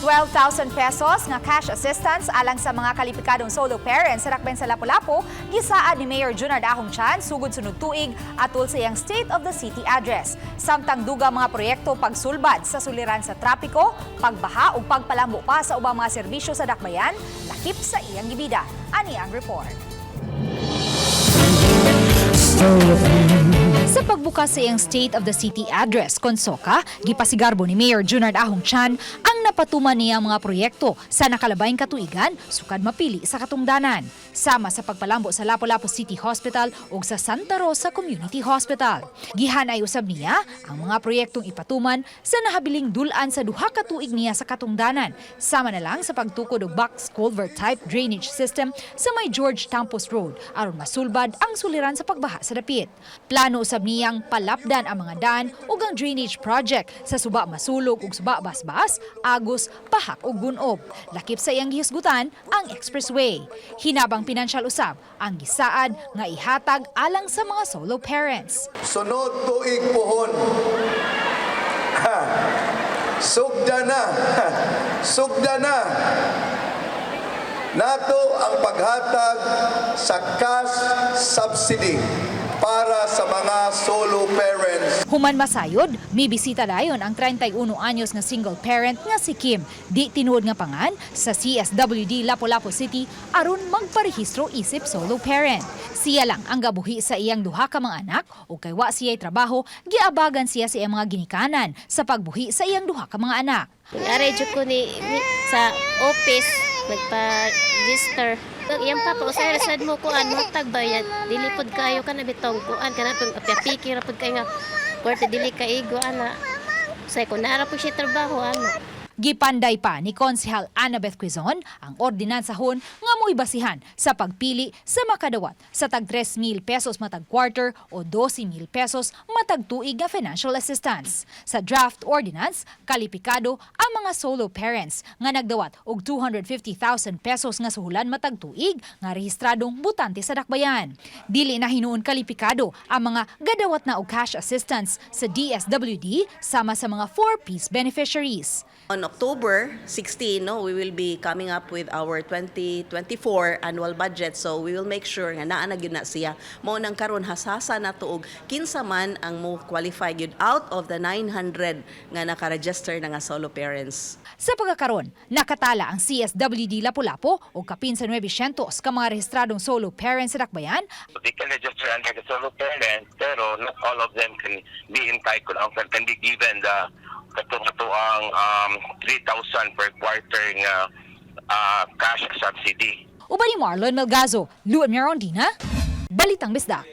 12,000 pesos nga cash assistance alang sa mga kalipikadong solo parents sa dakbayan sa Lapu-Lapu, gisaad ni Mayor Junard Ahong Chan sugod sunod tuig atol sa iyang State of the City Address. Samtang dugang mga proyekto pagsulbad sa suliran sa trapiko, pagbaha ug pagpalambo pa sa ubang mga serbisyo sa dakbayan, lakip sa iyang gibida. Ani ang report. Sa pagbukas sa iyang State of the City Address, kon SOCA, gipasigarbo ni Mayor Junard Ahong Chan ang napatuman niya mga proyekto sa nakalabayng katuigan sukad mapili sa katungdanan. Sama sa pagpalambo sa Lapu-Lapu City Hospital ug sa Santa Rosa Community Hospital. Gihanay usab niya ang mga proyektong ipatuman sa nahabiling dulan sa duha ka tuig niya sa katungdanan. Sama na lang sa pagtukod og box culvert type drainage system sa may George Tampos Road aron masulbad ang suliran sa pagbaha sa dapit. Plano usab niyang palapdan ang mga daan ug ang drainage project sa Suba Masulog ug Suba Basbas, Agus, Pahak ug Gunob. Lakip sa iyang gihisgutan ang expressway. Hinabang pinansyal usab ang gisaad nga ihatag alang sa mga solo parents. Sunod tuig pohon. Ha. Sugda na. Sugda na. Nato ang paghatag sa cash subsidy para sa mga solo parents. Human masayod, mibisita dayon ang 31 anyos nga single parent nga si Kim. Di tinuod nga pangan sa CSWD Lapu-Lapu City aron magparehistro isip solo parent. Siya lang ang gabuhi sa iyang duha ka mga anak ug kay wa siya'y trabaho, giabagan siya sa iyang mga ginikanan sa pagbuhi sa iyang duha ka mga anak. Ari jud ko ni sa office nagpa-register. Ang iyang papa usay ra sad mo kuan mo tagbayad. Dili pod kayo kana bitong kuan kana pag apiki ra pod kay nga kwarta dili ka igo ana. Usay ko naara po siya trabaho ana. Gipanday pa ni Konsehal Annabeth Quizon ang ordinansahon nga mo'y basihan sa pagpili sa makadawat sa tag 3,000 pesos matag quarter o 12,000 pesos matag tuig nga financial assistance. Sa draft ordinance, kalipikado ang mga solo parents nga nagdawat og 250,000 pesos nga suhulan matag tuig nga rehistradong butante sa dakbayan. Dili na hinuon kalipikado ang mga gadawat na og cash assistance sa DSWD sama sa mga 4Ps beneficiaries. On October 16, no, we will be coming up with our 2024 annual budget. So we will make sure nga naa na gyud na siya. Mao nang karon hasasa na tuog kinsa man ang mo qualify gyud out of the 900 nga naka-register na nga solo parents. Sa pagkakaron, nakatala ang CSWD Lapu-Lapu og kapin sa 900 ka mga rehistradong solo parents sa dakbayan. They can register under the solo parent, pero not all of them can be entitled, can be given the kato ang 3,000 per quarter nga cash subsidy. Uban ni Marlon Melgazo, Luan Mirondina, Balitang Bisdak.